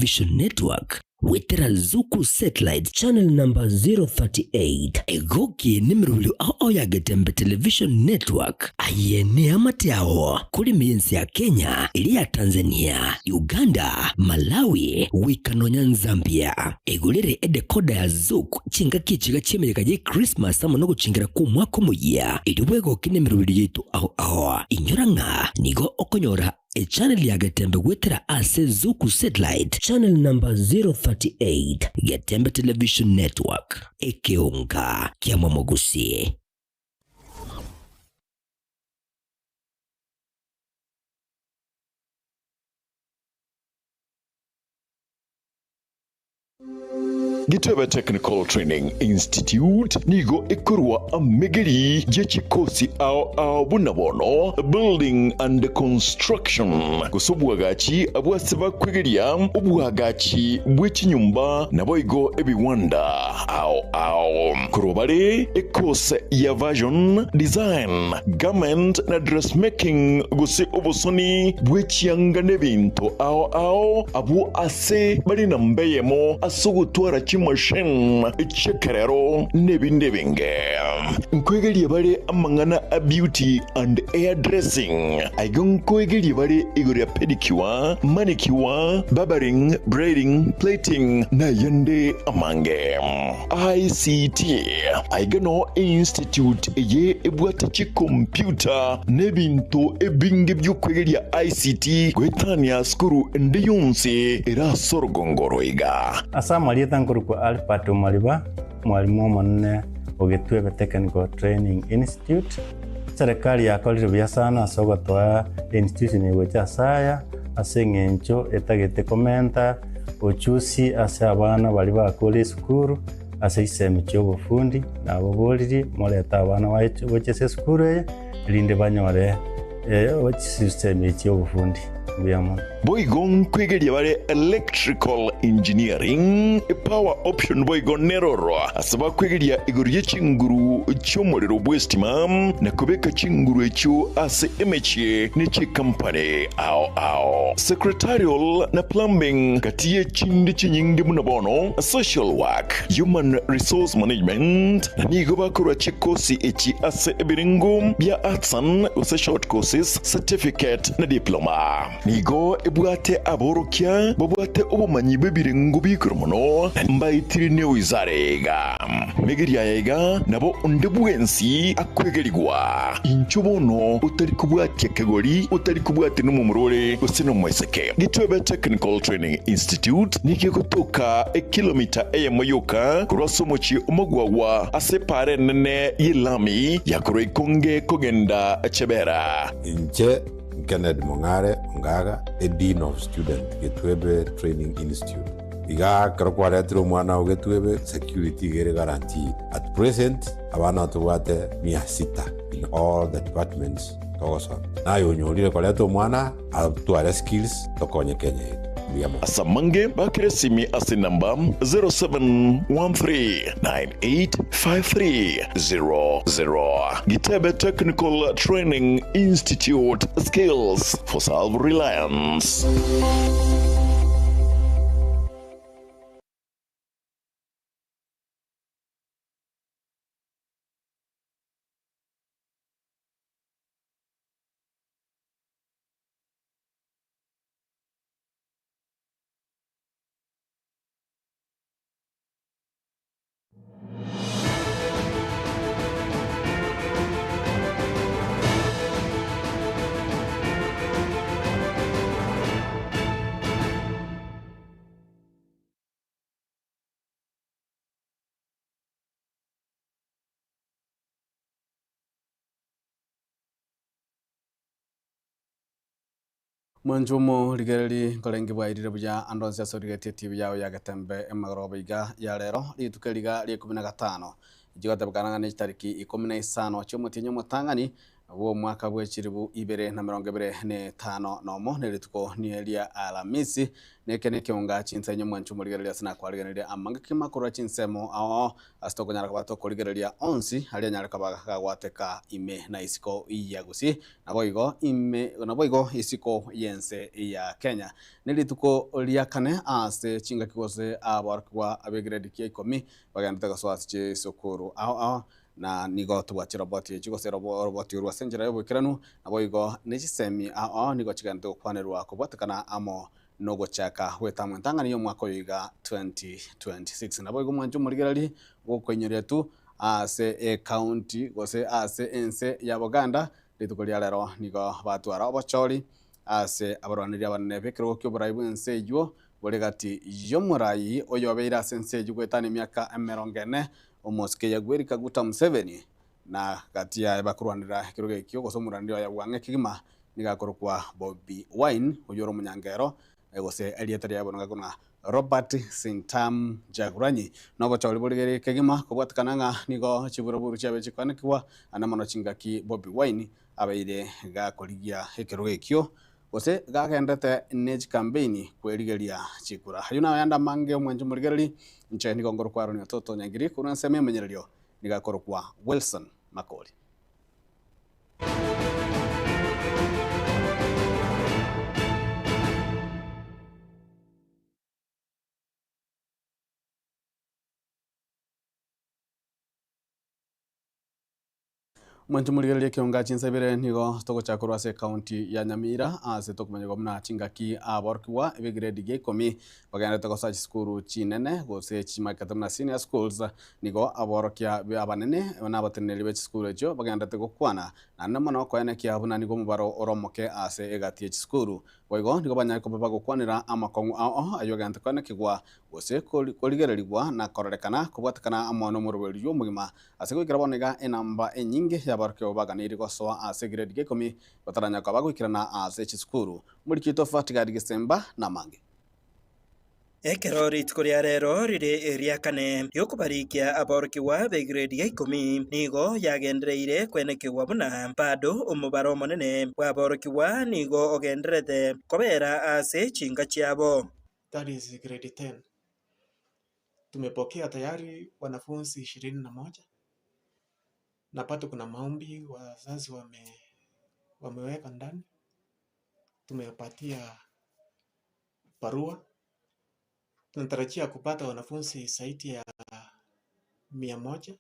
Television Network goetera Zuku Satellite Channel number 038. Egoki nemerobio ao ao ya Getembe Television Network. Aye neamate ao korema ense ya Kenya, eria ya Tanzania, Uganda, Malawi, goika nonya Nzambia. Egorere edecoder ya Zuku chingaki echiga chi'emeyega ye Christmas amo nogochingera kw'omwaka omoyia, erio bwegoke nemerobio yaito ao ao. Inyora ng'a nigo okonyora Echannel ya Getembe goetera ase Zuku Satellite Channel number 038, Getembe Television Network, ekeonga kia Momogusi. Gitebe Technical Training Institute nigo ekorwa amegeri ye chikosi ao ao buna bono Building and Construction, gose obwagachi bw'ase bakwegeria obwagachi bwe chinyomba naboigo ebiwanda ao ao. Korwa bare ekose ya Fashion Design, Garment na Dressmaking gose obosoni bwe chianga n'ebinto ao ao abwo ase bare namba eyemo ase ogotwara chimashini chi'ekerero n'ebinde ebinge. Nkoegeria bare amang'ana a beauty and hair dressing. Aiga nkoegeria bare igoro ya pedicure, manicure, barbering, braiding, plaiting na ayande amange. ICT, Aiga noo einstitute eye ebwate chikompyuta na ebinto ebinge bi'okwegeria ICT goetania sukuru ende yonsi ere ase orogongo oro iga. Ase amarieta nkorokwa Albert Omariba, omwalimu omonene o Getwebe Technical Training Institute. Eserekari yakorire buya sana ase ogotoa einstitution eye gocha ase aya, ase eng'encho etagete komenta ochusi ase abana baria bakure esukuru ase chisemi chi'obofundi, nababoririe morete abana baye gocha ase esukuru eye, erinde banyore chisemi chi'obofundi. Mbuya mono. Boigo nkwegeria bare electrical engineering, power option boigo neroro ase bakwegeria igoro ye chinguru chi'omorero bw'estima na kobeka chinguru echio ase emechie ne chikampani ao ao. Secretarial na plumbing gati ye chinde chinyinge buna bono social work, human resource management na nigo bakorwa chikosi echi ase ebirengo bia artisan gose short courses, certificate na diploma. Nigo ebwate aborokia babwate obomanyi bw'ebirengo bi'igoro mono, na mbaetire newizara iga. Megeria aya iga nabo onde bwensi akwegerigwa. Inchuo bono otari kobwatia kegori, otari kobwatia nomomura ore gose nomoiseke. Gitwebe Technical Training Institute nigo egotoka ekilomita eyemo yoka korwa ase omochie omogwagwa ase epaara enene y'elami ya korwa Ikonge kogenda Chebera. Inche Kennedy Mong'are Ongaga, a Dean of Student, Getwebe Training Institute. Iga ekero kwaretire omwana oo Getwebe, security iga ere guaranteed. At present, abana tobwate mia sita in all the departments togosoma. Naye onyorire koreta omwana atware skills tokonye Kenya yetu. Mbuya mono. Ase amange bakere esimi ase enamba 0713985300. Gitebe Technical Training Institute, Skills for Self-Reliance. Mwanchumo rigereria nkorenge bwairire buya ande onsi ase origetie etibi yao ya Getembe emagoroba iga ya rero, rituko eriga ria ikomi na gatano, rigotebekanang'a ne chitariki ikomi na isano chi'omotienyi omotang'ani. Bw'omwaka bwe chilifu ibere na merongo ebere na etano nomo, ne rituko ria Alamisi, na eke nekeonga chinsa inye mwanche omorigereria ase nakwarigereria amange kegima korwa chinsemo ao ase tokonyara koba tokorigereria onsi aria anyare koba gagwateka ime na isiko ya Gusii, naboigo ime naboigo isiko y'ense ya Kenya. Ne rituko ria kane ase chingaki gose aborokigwa b'egrade kia ikomi bagenderete gosoa ase chisukuru ao ao. Na nigo tobwate chiroboti echi, gose oroboti orwo ase enchera y'oboikeranu, naboigo ne chisemi ao nigo chigenderete gokwanerwa kobwatekana amo nogochaka gw'etamu entang'ani y'omwaka oyo iga 2026. Naboigo mwanche omorigereria bw'okoinyoria tu ase ecounty gose ase ense ya Buganda, rituko ria rero nigo batwara obochori ase abarwaneria abanene b'ekerogo ki'oborai bw'ense eyio bore gati y'omorai oyobeire ase ense eyio goetania emiaka emerongo ene Omosike Yoweri Kaguta Museveni, na gati yaye bakorwanera ekerogo ekio gose omorwaneri oye bwang'e kegima nigo akorokwa Bobi Wine oyio ore omonyangero gose erieta riaye bono ngakuna Robert Sentamu Kyagulanyi. Nobochori borigererie kegima kobwatekana ng'a nigo chiburaburu chiabeire chikoanekigwa ande mono chingaki Bobi Wine abeire gakorigia ekerogo ekio Gose gagenderete ne chikampeini kwerigeria chikura. Ayio nayande amange omwancho omorigereri, inche nigo nkorokwa Aaron Ototo Nyangiri korwa ensemo y'emenyererio nigo akorokwa Wilson Makori. Mwanche morigererie ekionga chinsa ibere nigo togochaka korwa ase ekaunti ya Nyamira ase tokomanyigwa buna chingaki aborokigwa b'egrade gia ikomi bagenderete gosoa chisukuru chinene gose chimakete buna senior schools nigo aborokia abanene na abateneneri be chisukuru echio bagenderete gokwana naende mono koenekia buna nigo omobaro ore omoke ase egati ye chisukuru. Boigo nigo banyare koba bagokwanera amakong'u ao ayio agenderete koenekigwa gose korigererigwa na kororekana kobwatekana amo nomoroberio omogima Ase goikera bono iga enamba enyinge y'abarokigwa baganeirie gosoa ase egrade gia ikomi bataranya koba goikerana ase chisukuru. Omoriki oito Fatgard Gisemba namange. Ekero rituko ria rero rire eria kane ri'okobarikia aborokigwa b'egrade ya ikomi, nigo yagendereire kwenekigwa buna bado omobaro omonene bw'aborokigwa nigo ogendererete kobera ase chinka chiabo. That is grade 10. Tumepokea tayari wanafunzi ishirini na moja na bado kuna maombi wazazi wame wameweka ndani, tumewapatia barua. Tunatarajia kupata wanafunzi zaidi ya mia moja.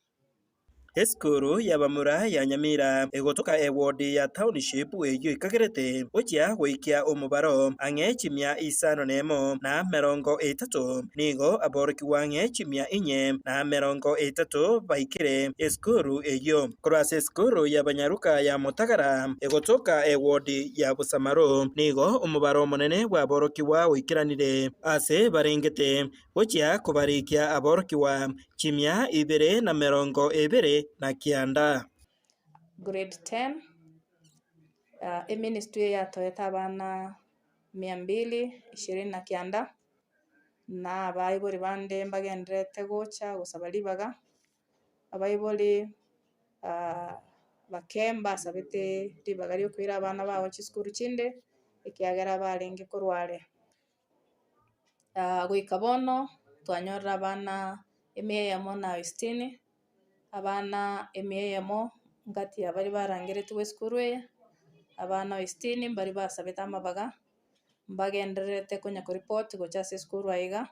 Esukuru y'abamura ya Nyamira egotoka eward ya Township eyio ekagerete gochia goikia omobaro ang'e chimia isano nemo na merongo etato. Nigo aborokigwa ang'e chimia inye na merongo etato baikire esukuru eyio. Korwa ase esukuru y'abanyaruka ya Motagara egotoka eward ya Bosamaro nigo omobaro omonene bw'aborokigwa oikeranire ase barengete gochia kobarikia aborokigwa chimia ibere na merongo ebere na kianda. Grade 10, eministry eye yatoete abana mia mbili ishirini na kianda, na abaibori bande mbagendererete gocha gosaba ribaga, abaibori bake mbasabete ribaga ria okoira abana babo chisukuru chinde, ekiagera barenge korwa are. Goika bono twanyorire abana emia eyemo na sitini, abana emia eyemo ngati ya baria barangeretigwe esukuru eye, abana sitini mbaria basabete amabaga, mbagendererete konya koripoti gocha ase esukuru aiga.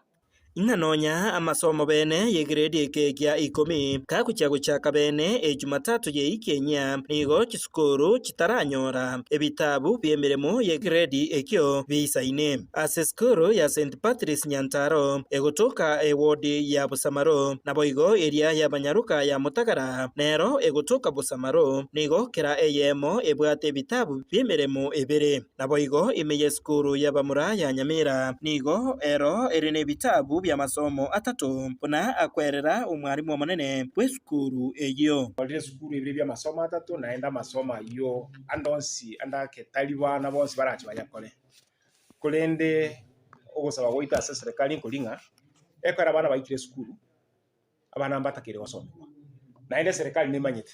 Ng'a nonya amasomo bene y'egrade eke gia ikomi kagochia gochaka bene ejumatatu y'eiki enyia, nigo chisukuru chitaranyora ebitabu bi'emeremo y'egrade ekio biisaine. Ase esukuru ya St Patrick's Nyantaro egotoka eward ya Bosamaro, naboigo eria y'Abanyaruka ya Motagara nero egotoka Bosamaro, nigo kera eyemo ebwate ebitabu bi'emeremo ebere. Naboigo ime y'esukuru y'abamura ya Nyamira nigo ero ere nebitabu bi'amasomo atato, buna akwerera omwarimu omonene bw'esukuru eyio. Orire esukuru ebire bi'amasomo atato, naende amasomo ayio ande onsi ande ake tari bana bonsi barache bayakore. Korende ogosaba gwaito ase eserekari nkori ng'a, ekero abana baikire esukuru, abana mbatakeire gosomigwa. Naende eserekari nemanyete.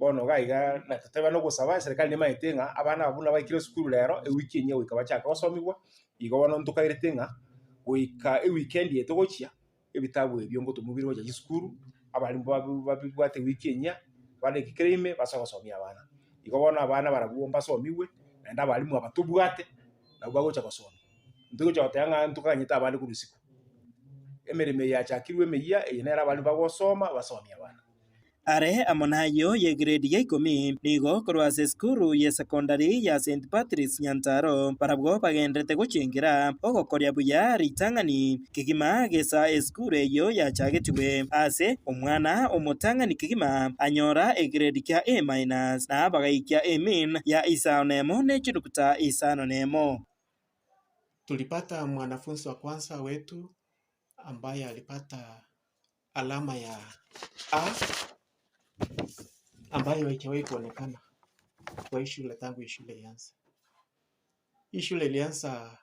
Bono iga iga na totebe na ogosaba, eserekari nemanyete ng'a abana aba buna baikire esukuru rero, ewiki enyia goika bachake gosomigwa, igo bono ntokairete ng'a goika eweekend eye togochia, ebitabu ebio ngotomwa bire gocha chisukuru, abalimu babi babibwate ewiki enyia, bareke kera ime base gosomia abana. Igo bono abana barabwo mbasomigwe, naende abalimu aba tobwate, nabwo bagocha gosomia. Ntogocha goteba ng'a ntokanyete abande korwa isiko. Emeremo eye yachakirwe emeyia, eye nere abalimu bagosoma basomie abana. Are amo nayio y'egredi ya ikomi, nigo korwa ase esukuru y'esekondari ya St Patrick's Nyantaro, barabwo bagenderete gochengera ogokoria buya ritang'ani kegima gesa esukuru eyio yachagetigwe ase omwana omotang'ani kegima anyora egredi kia A minus na bagaikia A min ya isano nemo ne chinukuta isano nemo. Tulipata mwanafunzi wa kwanza wetu ambaye alipata alama ya A ambayo haijawahi kuonekana kwa hii shule tangu hii shule ianze. Hii shule ilianza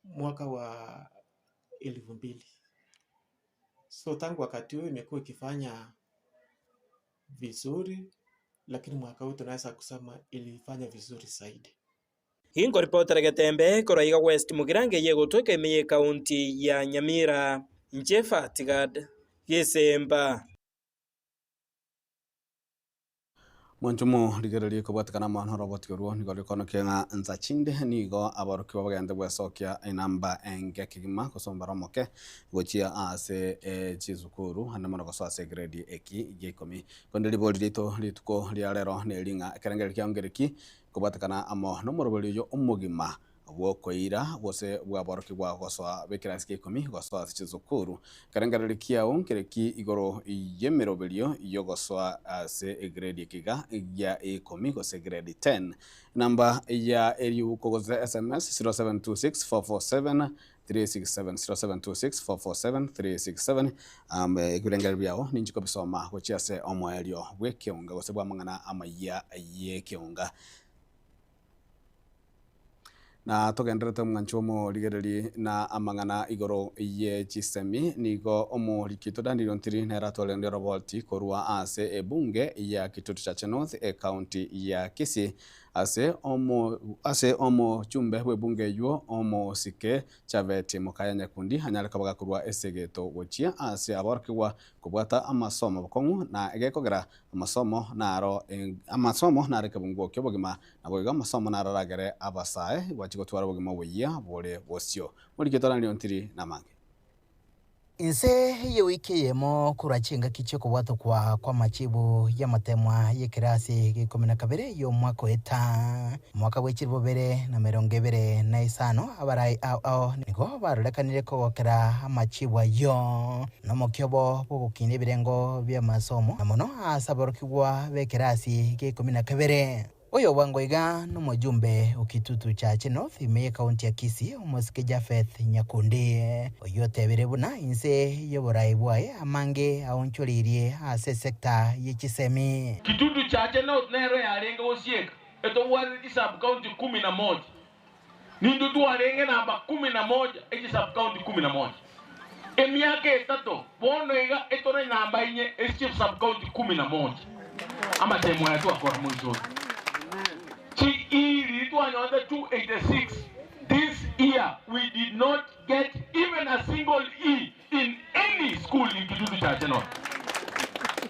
mwaka wa 2000. So tangu wakati huo imekuwa ikifanya vizuri, lakini mwaka huu tunaweza kusema ilifanya vizuri zaidi. Inkoripotera Getembe korwa iga West Mugirango eye egotweka ime y'Ekaunti ya Nyamira. Inche Fatigad Gesemba. Mwanchumo rigererie kobwatekana amo noroboti orwo nigo rikonokia ng'a nsa chinde nigo aborokigwa bagende gwesokia enamba enke kegima gose omobaro omoke gochia ase chisukuru ande mono gosoa ase egrade eki gia ikomi. Korende ribori riaito rituko ria rero neri ng'a ekerengererio kiao nkereki Kobwatekana amo nomoroberi oyo omogima bw'okoira gose bw'aborokigwa gosoa b'ekerasi kia ikomi gosoa ase chisukuru. Ekerengererio kiao nkereki igoro y'emeroberio y'ogosoa ase egredi ekiga gia ikomi gose grade 10. Enamba ya eriuko gose sms 0726 447 367 0726 447 367 Ebirengererio biao ninche kobisoma gochia ase omoerio bw'ekeonga gose bw'amang'ana amayia y'ekeonga. Na togenderete omwancho omorigereri na amang'ana igoro ye chisemi, nigo omoriki oito Daniel Ontiri nere atwarende oroboti korwa ase ebunge ya Kitutu Chache North ecounty ya Kisii Ase omo ase omochumbe bw'ebunge eywo omosike Chaveti Mokaya Nyakundi anyare koba gakorua esegeto gochia ase aborokigwa kobwata amasomo bokong'u na egekogera amasomo naro amasomo naro ekebunguo ki'obogima naboigo amasomo naro aragere abasae bachie gotwara obogima oboyia bore bosio. Morikio toranire ontiri namange. Inse y'ewiki eyemo korwa chingaki chi'okobwatokwa kw'amachibu y'amatemwa y'ekerasi gia ikomi na kabere y'omwaka oeta, omwaka bwe chilifu bibere na emerongo ebere na isano, abarai ao ao nigo barorekanire kogokera amachibu ayio, nomokia obo bw'ogokinia ebirengo bi'amasomo, na mono ase aborokigwa b'ekerasi gia ikomi na kabere. Oyo bwango iga nomojumbe o Kitutu Chache North ime y'ekaunti ya Kisii, omosike Japheth Nyakundi, oyio otebire buna inse y'oborai bwaye amange aonchoreirie ase esecta ye chisemi. Kitutu Chache North nero yarenge gosieka, etobwatete chisub-county kumi na moja. Nintwe twarenge namba kumi na moja echisub county kumi na moja. Emiaka etato bono iga etore namba inye ase chisub county kumi na moja. Amatemo aya twakora moiso oyo. Chi E riria twanyorete 286 this year we did not get even a single E in any school in Kitutu Chache North.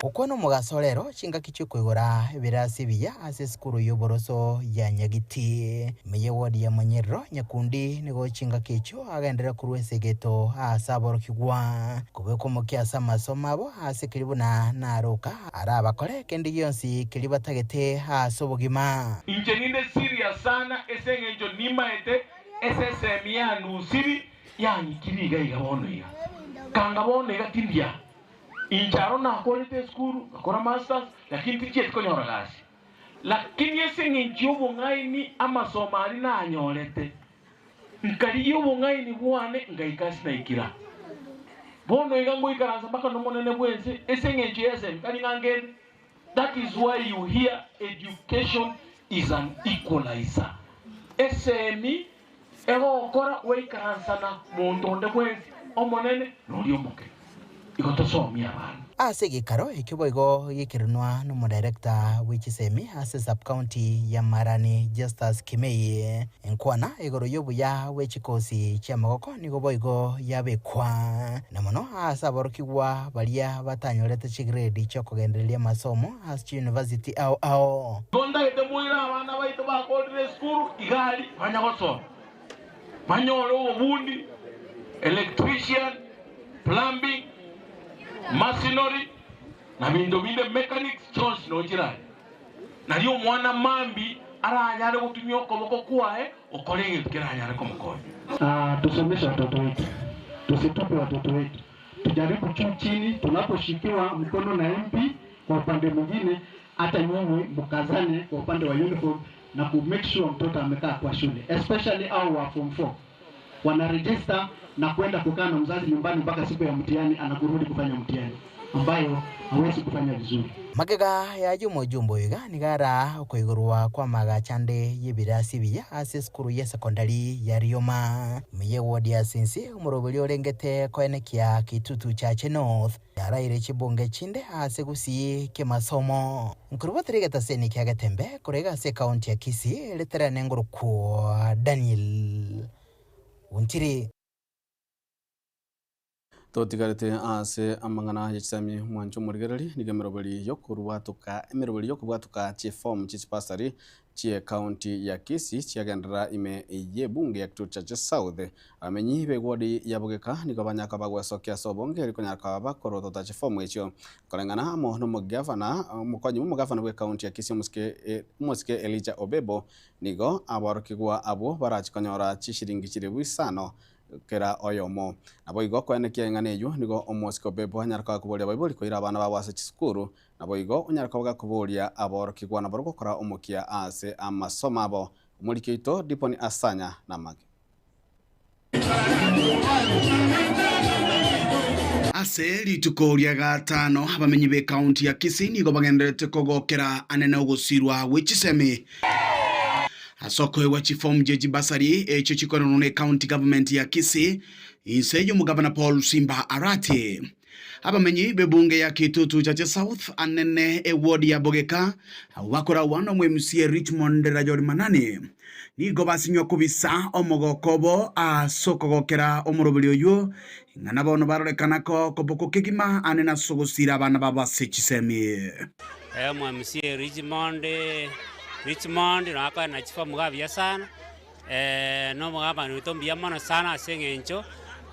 Gokwana omogaso rero chingaki chi'okoigora ebirasi ebiya ase esukuru y'oboroso ya Nyagiti, ime y'ewodi ya Monyerero, Nyakundi nigo chingaki echio agenderera korwa esegeto ase aborokigwa, kobekwa omokia ase amasomo abo ase keria buna naroka arabakore kende gionsi keria batagete ase obogima. Inche ninde serious sana ase eng'encho nimaete ase esemi yandusiri Yang'ikire iga iga bono iga. Kanga bono iga tindia. Inche aro nakorete esukuru, ngakora masters, lakini tinchieti konyora gasi. Lakini ase eng'encho y'obong'aini amasomo aria nanyorete, nkarigia obong'aini bwane ngaika ase naikire aa. Bono iga ngoikaransa mpaka nomonene bw'ense ase eng'encho y'esemi, tari ng'a ngende. That is why you hear education is an equalizer. Esemi egokora gwaikaransa na monto onde bwensi, omonene na oria omoke. Igo tosomie abana. Ase egekaro ekio boigo gekerenwa nomodirector bwe chisemi ase sub-county ya Marani Justus Kimei. Enkwana igoro y'obuya bwe chikosi chi'amagoko nigo boigo yabekwa, na mono ase aborokigwa baria batanyorete chigrade chi'okogendereria amasomo ase chiyunivasiti ao ao. Igo ntagete moire abana baito bakorire esukuru iga aria banya gosoma, banyore obobundi, electrician, plumbing, masonry, na binto binde mechanics chionsi noo chire aria. Nario omwana mambi aranyare gotumia okoboko kwaye gokora egento keranyare komokonya. Tusomeshe watoto wetu, tusitupe watoto wetu, tujaribu juu chini. Tunaposhikiwa mkono na MP kwa upande mwingine, hata nyinyi mkazane kwa upande wa uniform na ku make sure mtoto amekaa kwa shule, especially au wa form 4 wanaregister na kwenda kukaa na mzazi nyumbani mpaka siku ya mtihani, anakurudi kufanya mtihani ambayo hawezi kufanya vizuri. Magega y'ayio omojumbe oyo iga nigo araa okoigorwa kw'amagacho ande y'ebirasi ebiya ase esukuru y'esekondari ya Rioma. Ime y'eward ya Sinsi, omoroberi orengete koenekia Kitutu Chache North yaraire chibunge chinde ase gusii ki'emasomo. Nkorobotera egetaseni kia Getembe korwa iga ase ekaunti ya Kisii, riterane ngorokwo Daniel Ontiri. Totigarete ase amang'ana ye chisemi mwanche omorigereri, nigo emeroberi yokorwatoka emeroberi yokobwatoka chiform chie chibasari chie county ya Kisii chiagenderera ime y'ebunge ya Kitutu Chache South. Abamenyi b'ewodi ya Bogeka nigo banyaka bagwesokia ase obonge eri konyara koba bakorotota chifomu echio. Koreng'ana amo nomogavana omokonyi bw'omogavana bw'ecounty ya Kisii omosike omosike Elijah Obebo nigo aborokigwa abwo barachi konyora chishiringi chilifu isano kera oyomo. Naboigo koenekia eng'ana eyio nigo omosike Obebo anyare koba koboria abaibori koira abana babo ase chisukuru, naboigo onyare koba gakoboria aborokigwa nabarobwo gokora omokia ase amasomo abo. Omoriki oito Diponi Asanya namage. Ase rituko ria gatano abamenyi b'ekaunti ya Kisii nigo bagendererete kogokera anene ogosirwa gwe chisemi ase okoegwa chifomu chie chibasari echio chikorenwa ne county government ya Kisii inse y'omogabana Paul Simba Arati. Abamenyi b'ebunge ya Kitutu Chache South anene eward ya Bogeka abwo bakoragwa na omo-MCA Richmond Rajori Manani nigo basinywa kobisa omogoko obo ase okogokera omoroberi oyio ing'ana bono barorekana koboko kegima anene ase ogosira abana babo ase chisemi. Omo-MCA Richmond Richmond nakoena chifomu iga buya sana. Na omogabane oito mbuya mono sana ase eng'encho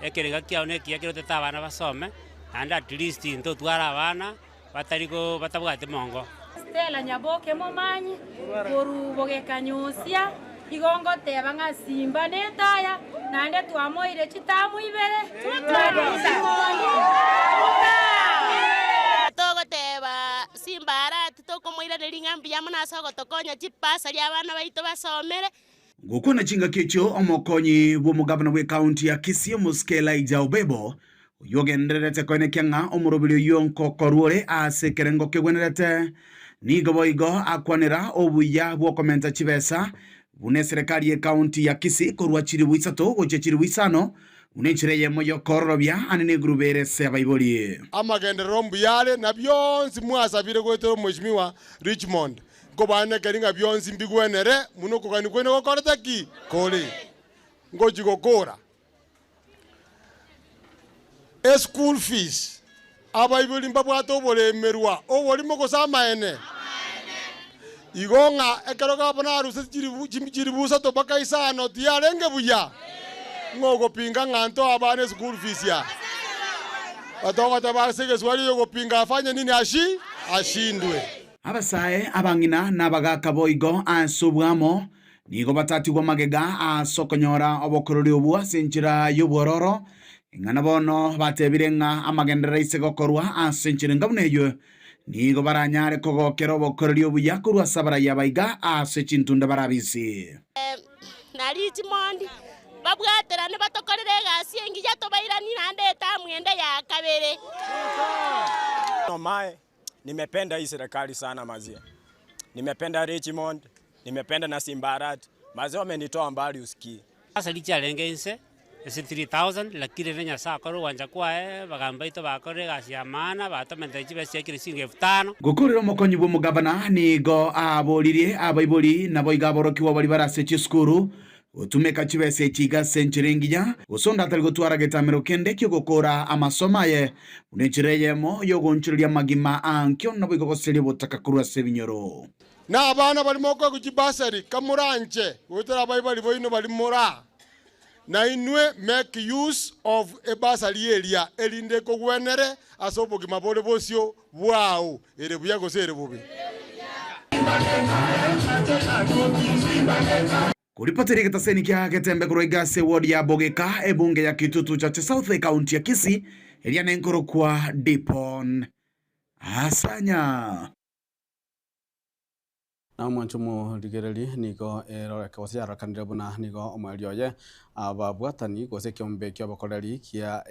ekerenga kiao na ekiya ekero otete abana basome, naende at least ntotware abana batari go batabwati mongo. Stella Nyaboke Momanyi, korwa bogeka Nyusia, igo ngoteba ng'a Simba netaya, naende twamoeire chitamu ibere, Togoteba Simba arati tokomoiraneria ng'a mbuya mono ase ogotokonya chibasari abana baito basomere. Gokwana chingaki echio, omokonyi bw'omogavana bw'ekaunti ya Kisii omosike Elijah Obebo, oyio ogendererete koenekia ng'a omoroberi oyio nkokorwa ore ase ekerengo kegwenerete, nigo boigo akwanera obuya bw'okomenta chibesa buna eserekari y'ekaunti ya Kisii korwa chilifu isato gochia chilifu isano buna enchera eyemo y'okoororobia ande negurube ere ase abaibori. Amagenderero mbuya are, na bionsi mwasabire goetera Omweshimiwa Richmond, nkobaanekeri ng'a bionsi mbigwenere, buna okogania kwaino gokorete ki? Kore. Ngochia gokora. Eschool fees, abaibori mbabwate oboremerwa, oborimo gose amaene? Igo ng'a ekero gavana aruseti chilifu chilifu isato mpaka isano tiyarenge buya? Ng'a ogopinga ng'a ntoe abana eschool fees aya? Batogoteba ase egeswali oyogopinga afanye nini ashi ashindwe. Abasae, abang'ina, na abagaaka boigo ase obwamo nigo batatigwa magega ase okonyora obokoreri obwo ase enchera y'obwororo, ing'ana bono batebire ng'a amagenderero aise gokorwa ase enchera enga buna eyio, nigo baranyare kogokera obokoreri obuya korwa ase abarayia abaiga ase chintunda barabisi. Na Richmond, babwaterane batokorere egasi engiya tobairanie naende etamu ende ya kabere. Omae, nimependa hii serikali sana maze. Nimependa Richmond, nimependa na Simba Arati. Maze wamenitoa mbali usikii. Ase richiarenge inse, Ase 3000, lakini rende Nyasae akore ogwancha kwaye, abagambi baito bakorire egasi ya maana, batomentire chibesa chiaikire chiringi elfu tano. Gokorera omokonyi bw'omogavana nigo aboririe abaibori naboigo aborokigwa baria bare ase chisukuru gotumeka chibesa echi iga ase enchera engiya, gose onde atari gotwara getamero kende ki'ogokoora amasomo aye, buna enchera eyemo y'ogoonchoreria amagima a ankio naboigo goseria obotaka korwa ase ebinyoro. Na abana baria mokoegwa chibasari, kamoranche goetera abaibori baino baria moraa, Na inwe make use of ebasari eria, erinde ekogwenere ase obogima bore bosio bwao, ere buya gose ere bobe. Koripotera egetaseni kia Getembe korwa iga ase eward ya Bogeka, ebunge ya Kitutu Chache South, ekaunti ya Kisii, eria nenkorokwa Dipon Asanya. Na omwancho omorigereria nigo eroreke gose yarorekanire buna nigo omoerio oye ababwatani gose ekiombe ki'obokoreri kia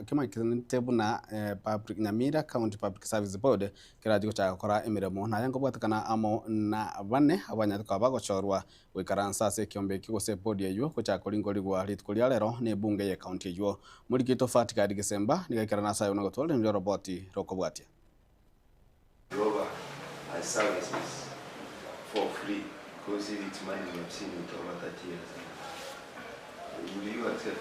kimanyekanete buna public Nyamira County Public Service Board kerachie gochaka gokora emeremo. Naye nkobwatekana amo na bane abanyarete koba bagochorwa goikaransa ase ekiombe ekio gose ebodi eywo gochaka koringorigwa rituko ria rero na ebunge ye county eywo. Moriki oito Fatigadi Gesemba nigo aikerana ase aywo na gotwarereria oroboti rokobwatia. Jehovah as services for free because if it's money we have seen it over 30 years will you accept?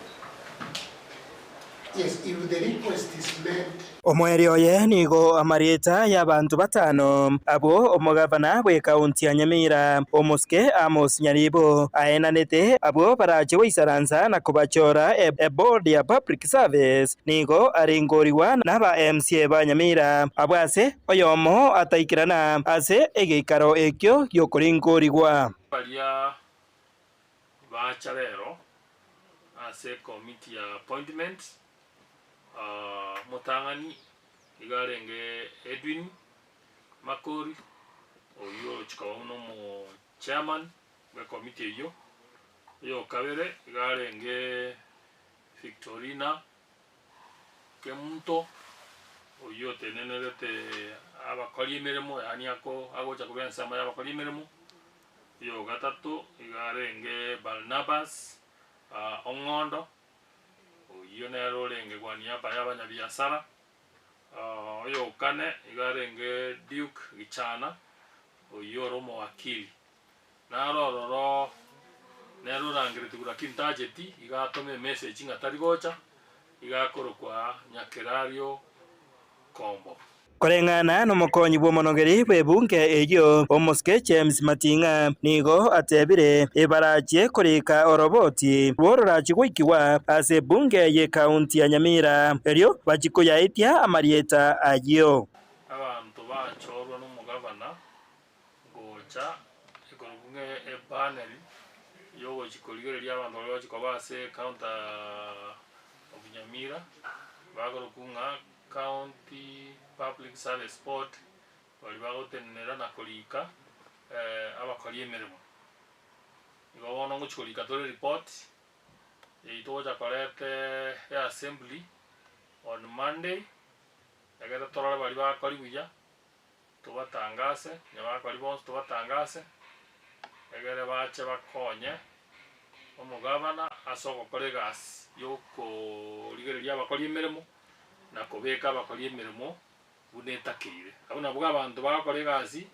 Yes, if the request is made. Omoerio oye nigo amarieta y'abanto batano abwo omogavana bw'ekaunti ya Nyamira, Omosike Amos Nyaribo, aenanete abwo barache goisaransa na kobachora eboard ya Public Service. Nigo aringorigwa naba MCA ba Nyamira abwo ase oyomo ataikerana ase egeikaro ekio gi'okoringorigwa. Baria bacha rero ase ecommittee ya appointment, omotang'ani iga arenge Edwin Makori, oyio orochia koba buna omo chairman bwe ecommittee eyio, oyokabere iga arenge Victorina Kemunto, oyio otenenerete abakori emeremo, yaani ako agocha korwa ensemo y'abakori emeremo. Oyo ogatato iga arenge Barnabas Ong'ondo, oyio nere orenge kwa niaba y'abanyabiasara. Oyo okane iga arenge Duke Gichana, oyio ore omowakili. Naro ororo nere orangeretigwe lakini tacheti, iga atoma emessage ng'a tari gocha, iga akorokwa Nyakerario Kombo. Koreng'ana nomokonyi bw'omonogeri bw'ebunge eyio, Omosike James Mating'a, nigo atebire ebarachie korika oroboti rw'ororachie goikigwa ase ebunge y'ekaunti ya Nyamira erio bachie koyaetia amarieta ayio. Abanto bachorwa nomogavana Gocha ekorokwa ng'a epanel yogochia korigereria abanto baria bagochia koba ase ecounter of Nyamira, bakorokwa ng'a County Public Service Board, baria bagotenenera na korika abakori emeremo. Igo bono ngochia korika tore report, eyio togocha koreta eassembly on Monday, egere torore baria bakori buya. Tobatangase, onye bakori bonsi tobatangase, egere bache bakonye omogabana ase ogokora egasi y'okorigereria abakori emeremo, na kobeka abakori emeremo buna etakeire. Abwo nabwo abanto bagokora egasi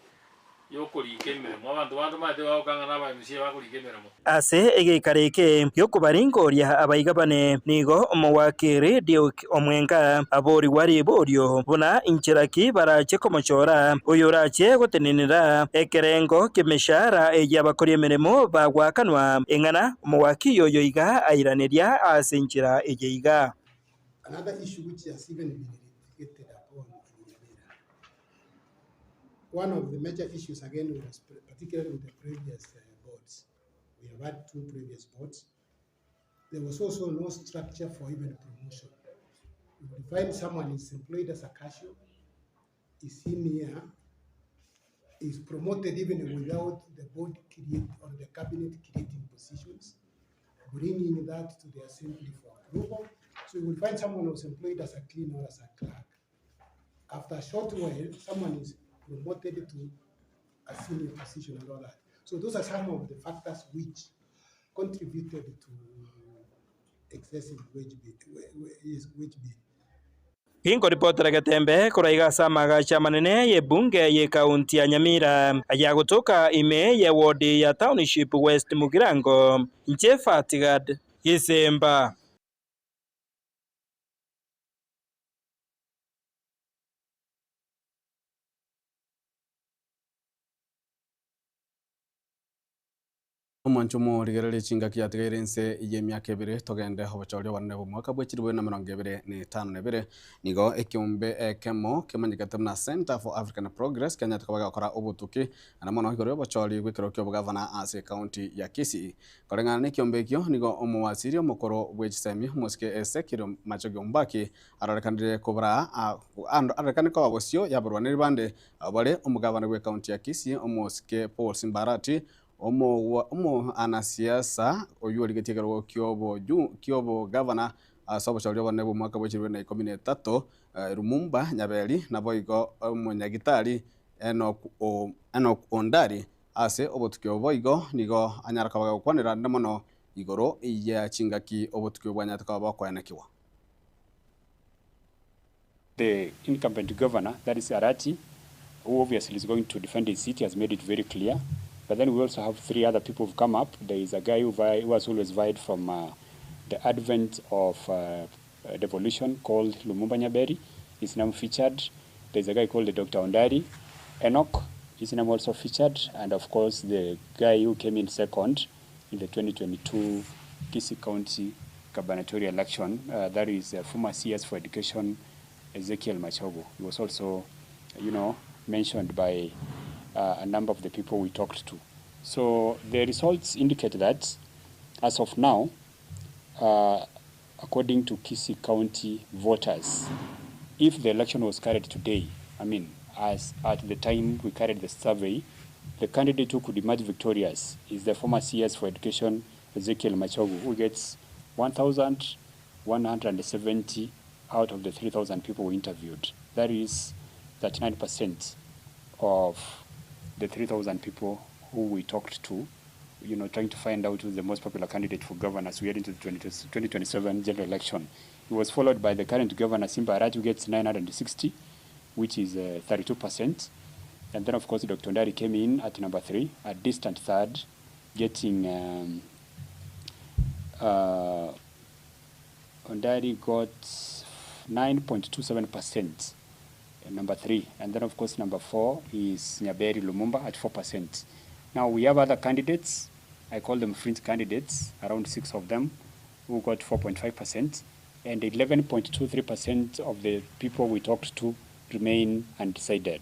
y'okorika emeremo. Abanto bande omanyete bagokanga na aba MCA bakorika emeremo. Ase egeikaro eke gi'okobaringoria abaiga bane, nigo omowakiri Duke Omwenga aborigwa riborio buna inchera ki barache komochora oyorache gotenenera ekerengo ki'emeshahara eyio abakori emeremo bagoakanwa, eng'ana omowakiri oyo iga airaneria ase enchera eye iga. Another issue which has even been litigated upon in Nyamira. One of the major issues again was particularly with the previous uh, boards. We have had two previous boards. There was also no structure for even promotion. You would find someone is employed as a cashier, is senior, is promoted even without the board create or the cabinet creating positions, bringing that to the assembly for approval. So you will find someone who's employed as a cleaner or as a clerk. After a short while, someone is promoted to a senior position and all that. So those are some of the factors which contributed to excessive wage bill, yes, wage bill. Ginkoripotera Getembe korwa iga ase amagacho amanene y'ebunge y'ekaunti ya Nyamira ayagotoka ime ye ward ya Township West Mugirango, inche Fatigad Gisemba. Omwancho omorigererie chingaki yatigaire inse y'emiaka ebere togende obochori obonene bw'omwaka bwe chilifu bibere na emerongo ebere na etano na ebere. Nigo ekeombe ekemo kemanyekete buna Centre for African Progress kianyarete koba gegokora obotuki naende mono igoro y'obochori bw'ekerogo ki'obogavana ase ekaunti ya Kisii. Koreng'ana nekiombe ekio nigo omowasiri omokoro bwe chisemi omosike Ezekiel Machoge Ombaki arorekanire kobora arorekane koba bosio y'abarwaneri bande abwo bare omogavana bw'ekaunti ya Kisii omosike Paul Simba Arati Omoanasiasa oyio origetie ekerogo ki'obogavana ase obochori obonene bw'omwaka bwe chilifu bibere na ikomi na etato, Lumumba Nyaberi, naboigo omonyagitari Enock Ondari. Ase obotuki obo boigo nigo anyara koba gagokwanera ande mono igoro ye chingaki obotuki obo bwanyarete koba bokoenekigwa. The incumbent governor, that is Arati, who obviously is going to defend his seat, has made it very clear. But then we also have three other people who've come up. There is a guy who, vie, who has always vied from the advent of devolution called Lumumba Nyaberi. His name featured. There's a guy called Dr. Ondari Enoch. His name also featured. And of course, the guy who came in second in the 2022 Kisii County gubernatorial election, that is former CS for Education, Ezekiel Machogu. He was also, you know, mentioned by a number of the people we talked to. So the results indicate that, as of now, according to Kisii County voters, if the election was carried today, I mean, as at the time we carried the survey, the candidate who could emerge victorious is the former CS for Education, Ezekiel Machogu, who gets 1,170 out of the 3,000 people we interviewed. That is 39% of the 3,000 people who we talked to, you know, trying to find out who's the most popular candidate for governor as we head into the 2027 general election. He was followed by the current governor, Simba Arati, who gets 960, which is 32%. And then, of course, Dr. Ondari came in at number 3, a distant third, getting... Ondari got 9.27%, number 3. And then, of course, number 4 is Nyaberi Lumumba at 4%. Now, we have other candidates. I call them fringe candidates, around 6 of them, who got 4.5%. And 11.23% of the people we talked to remain undecided.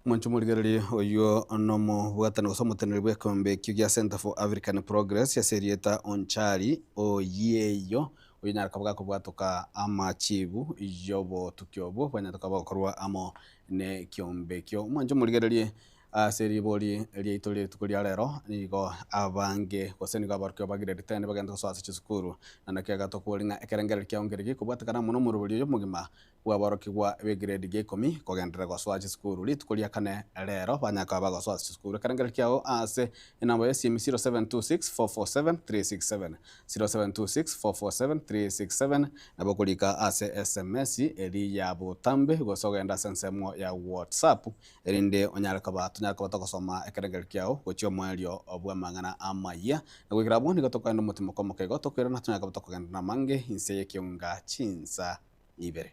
Omonche omorigereria oyio nomobwatani gose omoteneneri bw'ekeombe ekio gia Centre for African Progress ase erieta Onchari Oyieyo oyio nyara koba gakobwatoka amachibu y'obotuki obwo bwanyarete koba bogokorwa amo nekiombe ekio. Omonche omorigererie ase ribori riaito rituko ria rero nigo abange gose nigo abarokio bagireri tene bagenda gosoa ase chisukuru na naki agatokori ng'a ekerengereri kiao nkerigi kobwatekana amo na omorobori oyo omogima bwaborokigwa b'egrade gia ikomi kogenderera gosoa chisukuru rituko ria kane rero banyaka bagosoa ase chisukuru ekerengereri kiao ase enamba ya esimu 0726447367 0726447367 nabo okorika ase sms eri ya botambe gose ogende ase ensemo ya whatsapp erinde onyare koba tonyare koba togosoma ekerengereri kiao gochia omoerio bw'amang'ana amaya na goikera abwo nigo tokogenda omotimo kwa omokaigo tokoirana tonyare koba tokogenda namange inse y'ekeunga chinsa ibere.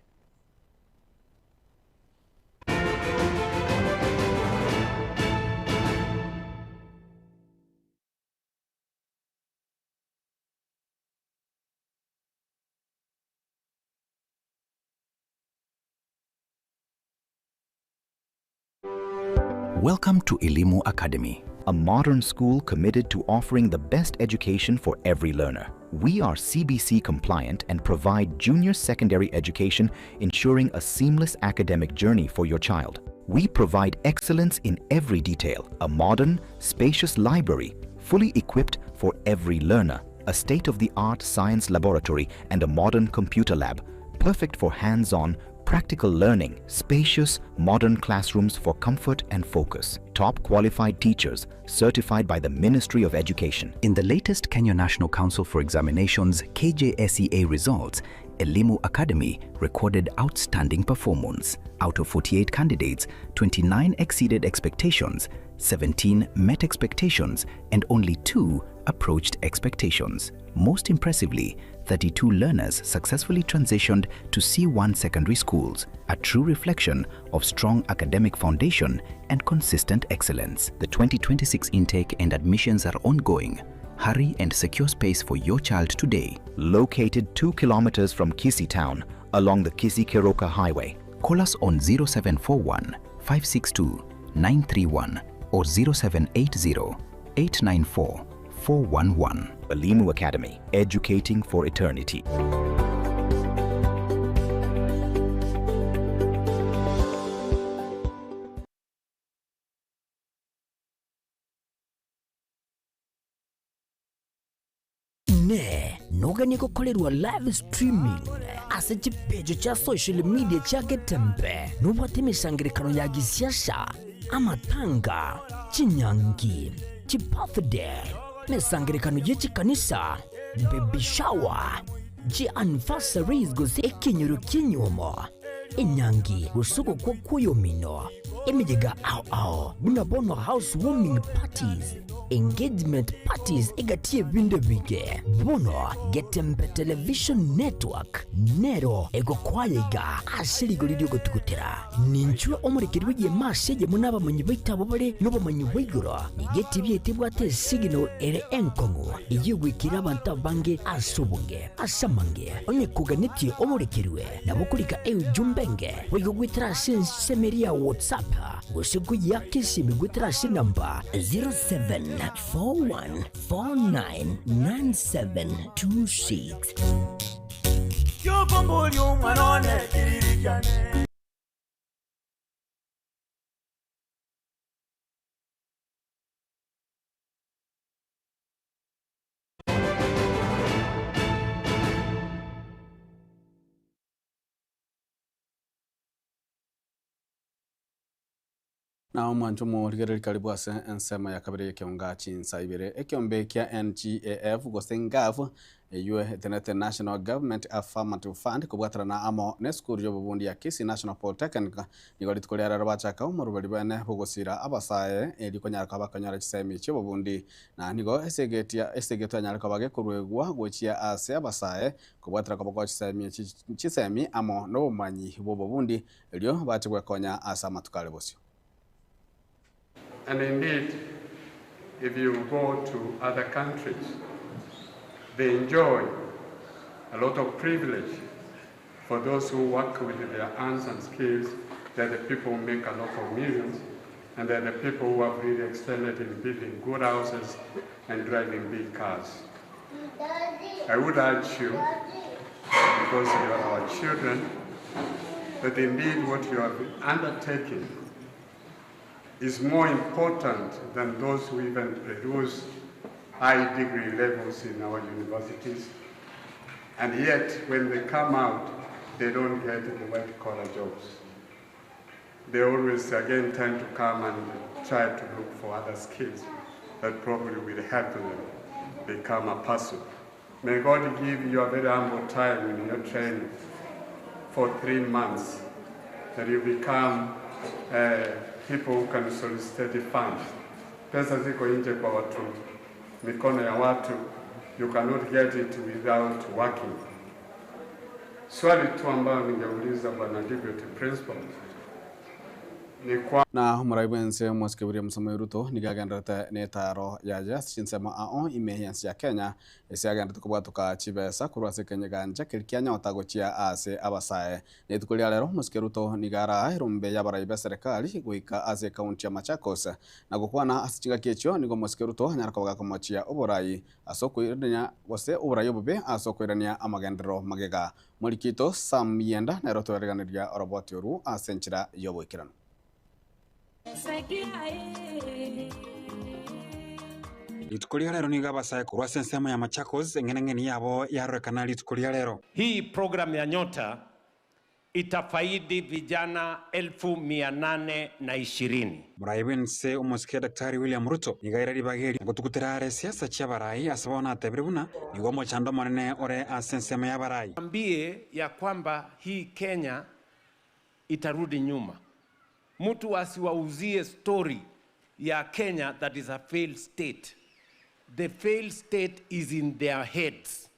Welcome to Elimu Academy, a modern school committed to offering the best education for every learner. We are CBC compliant and provide junior secondary education, ensuring a seamless academic journey for your child. We provide excellence in every detail, a modern, spacious library, fully equipped for every learner, a state-of-the-art science laboratory and a modern computer lab, perfect for hands-on practical learning, spacious, modern classrooms for comfort and focus, top qualified teachers certified by the Ministry of Education. In the latest Kenya National Council for Examinations KJSEA results, Elimu Academy recorded outstanding performance. Out of 48 candidates, 29 exceeded expectations, 17 met expectations, and only 2 approached expectations. Most impressively, 32 learners successfully transitioned to C1 secondary schools, a true reflection of strong academic foundation and consistent excellence. The 2026 intake and admissions are ongoing. Hurry and secure space for your child today. Located 2 kilometers from Kisii town along the Kisii Keroka Highway. Call us on 0741 562 931 or 0780 894 411. Elimu Academy, educating for eternity. Ne noganie gokorerwa live streaming ase chipeji chia social media chia Getembe nobwate emesangerekano ya gisiasa, amatanga, chinyangi, chibirthday, emesangerekano ye chikanisa, baby shower, chianniversaries gose ekenyoro ki'enyuomo, enyangi gose ogokwa kw'oyomino, emeyega ao ao buna bono house warming parties, engagement parties egati y'ebinto ebinge. Bono Getembe Television Network nero egokoaya iga ase rigori ri'ogotugutera. Ninchwe omorekeri bw'egeema ase eyemo nabamanyi baito abwo bare nobomanyi bwa igoro. Nigo etibi yaito ebwate esignal ere enkong'u eyio egoikera abanto abange ase obonge. Ase amange, onye koganetie omorekerwe, nabo okorika eujumbe enge boigo goetera ase ensemo eria ya WhatsApp gose koyeaka esimi goetera ase enamba 0741499726. Kiokomboria omwana one kiriri kiane. Na omwancho omorigereria karibu ase ensemo ya kabere y'ekeonga chinsa ibere. Ekeombe kia NGAF gose NGAF eywo etenete National Government Affirmative Fund kobwaterana amo nesukuru y'obobundi ya Kisii National Polytechnic nigo rituko ria rero bachaka omoroberi bwene bogosira abasae erio konyara koba bakonyora chisemi chi'obobundi na nigo esegetia esegetwe anyare koba gekoruegwa gochia ase abasae kobwatera koba kwa chisemi echi chisemi amo nobomanyi bw'obobundi erio bache gwekonya ase amatuko are bosio. And indeed, if you go to other countries, they enjoy a lot of privilege for those who work with their hands and skills. They're the people who make a lot of millions, and they're the people who have really excelled in building good houses and driving big cars. I would urge you, because you are our children, that indeed what you have undertaken is more important than those who even produce high degree levels in our universities. And yet, when they come out, they don't get the white collar jobs. They always again tend to come and try to look for other skills that probably will help them become a person. May God give you a very humble time in your training for 3 months, that you become people who can solicit funds. Pesa ziko nje kwa watu, mikono ya watu, you cannot get it without working. Swali tu ambayo ningeuliza Bwana Deputy Principal ni kwa Na omorai bwense omosike William Samoei Ruto nigo agenderete na etaro yaye ase chinsemo ao ime y'ense ya Kenya ase agenderete kobwatoka chibesa korwa ase ekenyeganja keria kianyota gochia ase abasae. Na rituko ria rero omosike Ruto nigo araa erombe y'abarai ba serikali goika ase ekaunti ya Machakos na gokwana ase chingaki echio nigo omosike Ruto anyare koba gakomochia oborai ase okoirania gose oborai obobe ase okoirania amagenderero magega. Morikito Sam Yenda nero toereganeria oroboti oru ase enchera y'oboikeranu. Rituko ria rero nigo abasae korwa ase ensemo ya Machakos eng'enang'eni yabo yarorekana rituko ria rero. Hii program ya Nyota Itafaidi vijana 820,000. Morai bw'ense omosike Daktari William Ruto nigo aire ribaga erio na gotugutera are siasa chi'abarai ase bono atebire buna nigo omochando omonene ore ase ensemo y'abarai. Ambie ya kwamba hii Kenya itarudi nyuma. Mtu asiwauzie story ya Kenya that is a failed state. The failed state is in their heads,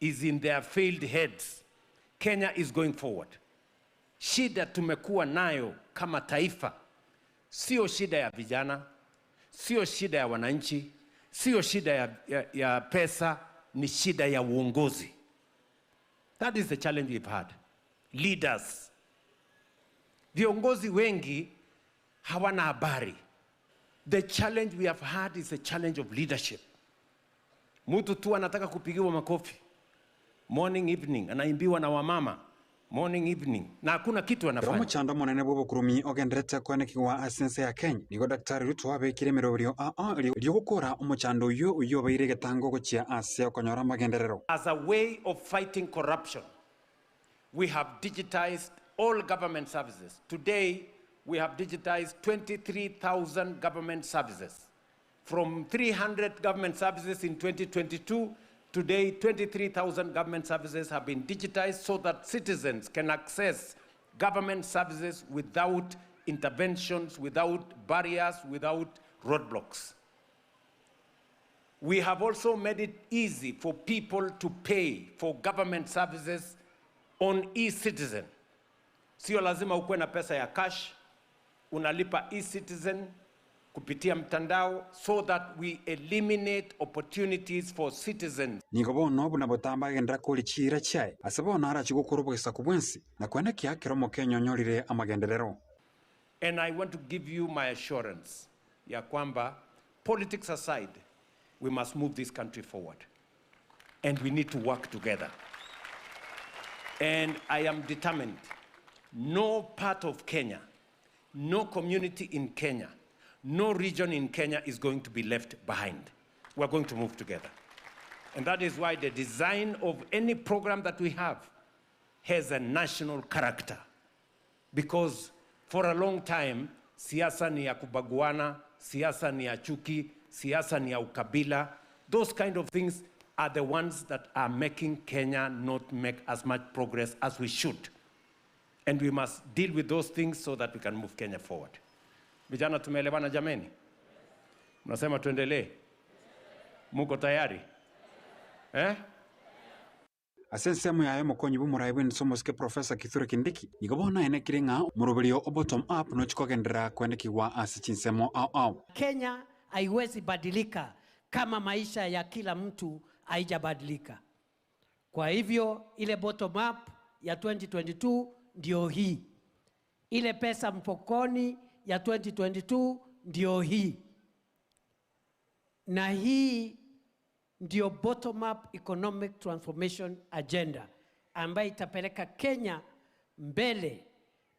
is in their failed heads. Kenya is going forward. Shida tumekuwa nayo kama taifa sio shida ya vijana, sio shida ya wananchi, sio shida ya pesa, ni shida ya uongozi. That is the challenge we've had. Leaders. Viongozi wengi hawana habari. The challenge we have had is a challenge of leadership. Mtu tu anataka kupigiwa makofi morning evening, anaimbiwa na wamama morning evening, na hakuna kitu Ere anafanya. omochando omonene bw'obokurumi ogenderete koenekigwa ase ense ya Kenya, nigo Daktari Ruto abekire emeroberio ao erio gokora omochando oyio oyio obeire egetango gochia ase okonyora amagenderero. As a way of fighting corruption, we have digitized all government services. Today, we have digitized 23,000 government services. From 300 government services in 2022, today 23,000 government services have been digitized so that citizens can access government services without interventions, without barriers, without roadblocks. We have also made it easy for people to pay for government services on e-citizen. Sio lazima ukuwe na pesa ya cash, unalipa e-citizen kupitia mtandao so that we eliminate opportunities for citizens. Nigo bono buna botambe agenderera koria chiira chiaye, ase bono arachie gokora obogesaku bwensi, na koenekia kera omokenya onyorire amagenderero. And I want to give you my assurance ya kwamba politics aside, we must move this country forward. And we need to work together. And I am determined, no part of Kenya, no community in Kenya, no region in Kenya is going to be left behind. We are going to move together. And that is why the design of any program that we have has a national character. Because for a long time, siasa ni ya kubaguana, siasa ni ya chuki, siasa ni ya ukabila. Those kind of things are the ones that are making Kenya not make as much progress as we should. And we must deal with those things so that we can move Kenya forward. Vijana tumeelewana jameni? Mnasema tuendelee? Muko tayari? Ase ensemo yaye omokonyi bw'omorai bw'ense omosike Professor Kithure Kindiki nigo bono aenekire ng'a omoroberio o bottom up nochi kogenderera koenekigwa ase chinsemo ao ao. Kenya haiwezi badilika kama maisha ya kila mtu haijabadilika. Kwa hivyo ile bottom up ya 2022 ndio hii. Ile pesa mfukoni ya 2022 ndio hii. Na hii ndio bottom up economic transformation agenda ambayo itapeleka Kenya mbele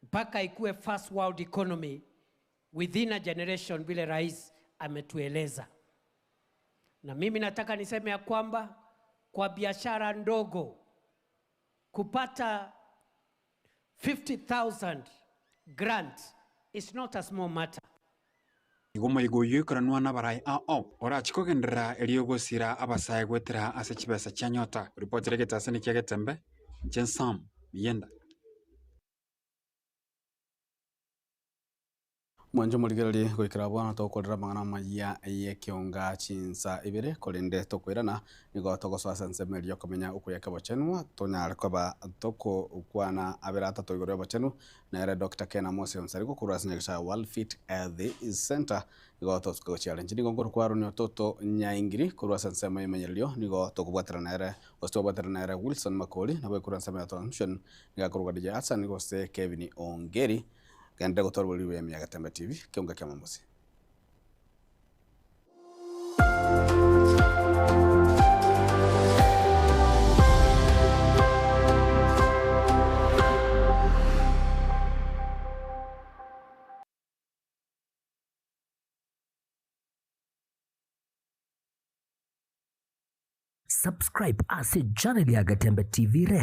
mpaka ikuwe first world economy within a generation vile rais ametueleza. Na mimi nataka niseme ya kwamba kwa biashara ndogo kupata 50,000 grant is not a small matter. Igo omoigo oyio oikaranwa nabarai ao ao orachi kogenderera erio gosira abasae goetera ase chibesa chia nyota. Oripotire egetaseni kia Getembe, inche Sam Miyenda. Mwancho morigererie goikera bwana tokorera amang'ana amaya y'ekionga chinsa ibere korende tokoirana nigo togosoa ase ensemo eria okomenya okoyaka obochenwa tonyare koba tokokwana abere atato igoro ya obochenu nere Dr. Ken Amos Onsarigo korwa ase nyagetari World Fit Health Center nigo tosuka gochiarenchi nigo nkoro kwaroni ototo nyaingiri korwa ase ensemo ya emenyererio nigo tokobwatera nere gose tobwatera nere Wilson Makori nabo ekorwa ensemo ya transmission niga korwa DJ Hassan gose Kevin Ongeri Genda gotwara oboriri bwa Emiya Getembe TV, ekeunga kia Momosi. Subscribe ase channel ya Gatembe TV rero.